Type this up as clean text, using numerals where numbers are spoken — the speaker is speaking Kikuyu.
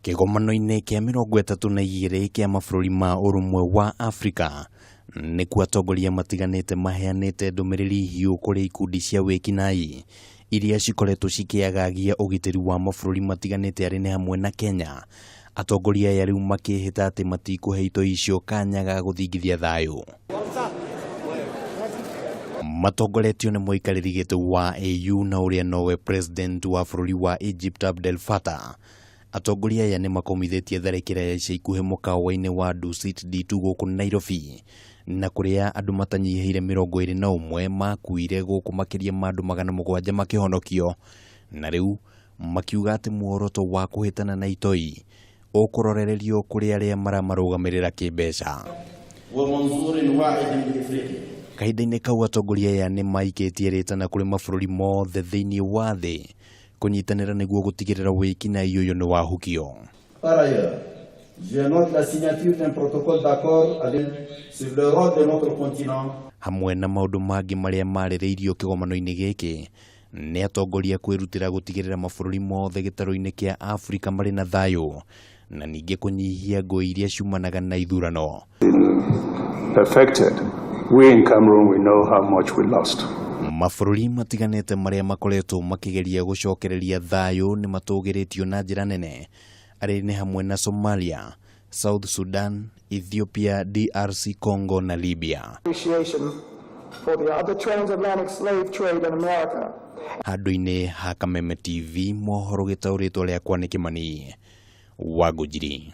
Kĩgomano-inĩ kĩa 32 kĩa mabũrũri ma Ũrũmwe wa Afrika nĩkuo atongoria matiganĩte maheanĩte ndũmĩrĩri hiũ kũrĩ ikundi cia wĩkinaĩ iria cikoretwo cikĩagagia ũgitĩri wa mabũrũri matiganĩte arĩ nĩ hamwe na Kenya. Atongoria aya rĩu makĩhĩta atĩ matikũhe itoi icio kanya ga gũthingithia thayũ. Matongoretio nĩ mũikarĩri gĩtĩ wa AU na ũrĩa nowe president wa bũrũri wa Egypt Abdel Fattah. Atongoria aya nĩ makomithĩtie tharĩkĩra ya ica ikuhĩ mũkawa-inĩ wa Dusit D2 gũkũ Nairobi na kũrĩa andũ matanyihĩire 21 makuire gũkũ makĩria ma andũ 700 makĩhonokio, na rĩu makiuga atĩ muoroto wa kũhĩtana na itoi ũkũrorererio kũrĩ arĩa maramarũgamĩrĩra kĩmbeca. Kahinda-inĩ kau atongoria aya nĩ maikĩtie rĩtana kũrĩ mabũrũri mothe thĩinĩ wa thĩ kũnyitanĩra nĩguo gũtigĩrĩra wĩkinaĩ ũyũ nĩ wahukio. Par ailleurs, je note la signature d'un protocole d'accord avec sur le rôle de notre continent. Hamwe na maũndũ mangĩ marĩa marĩrĩirio kĩgomano-inĩ gĩkĩ nĩ atongoria kwĩrutĩra gũtigĩrĩra mabũrũri mothe gĩtarũ-inĩ kĩa Afrika marĩ na thayũ na ningĩ kũnyihia ngũĩ iria ciumanaga na ithurano. Perfected. We in Cameroon, we know how much we lost. Mabũrũri matiganĩte marĩa makoretwo makĩgeria gũcokereria thayũ nĩ matũgĩrĩtio na njĩra nene arĩ nĩ hamwe na Somalia, South Sudan, Ethiopia, DRC Congo na Libya. Appreciation for the transatlantic slave trade in America. Handũ-inĩ ha Kameme TV mohoro gĩtaũrĩtwo rĩakwa nĩ Kĩmani wa Ngũnjiri.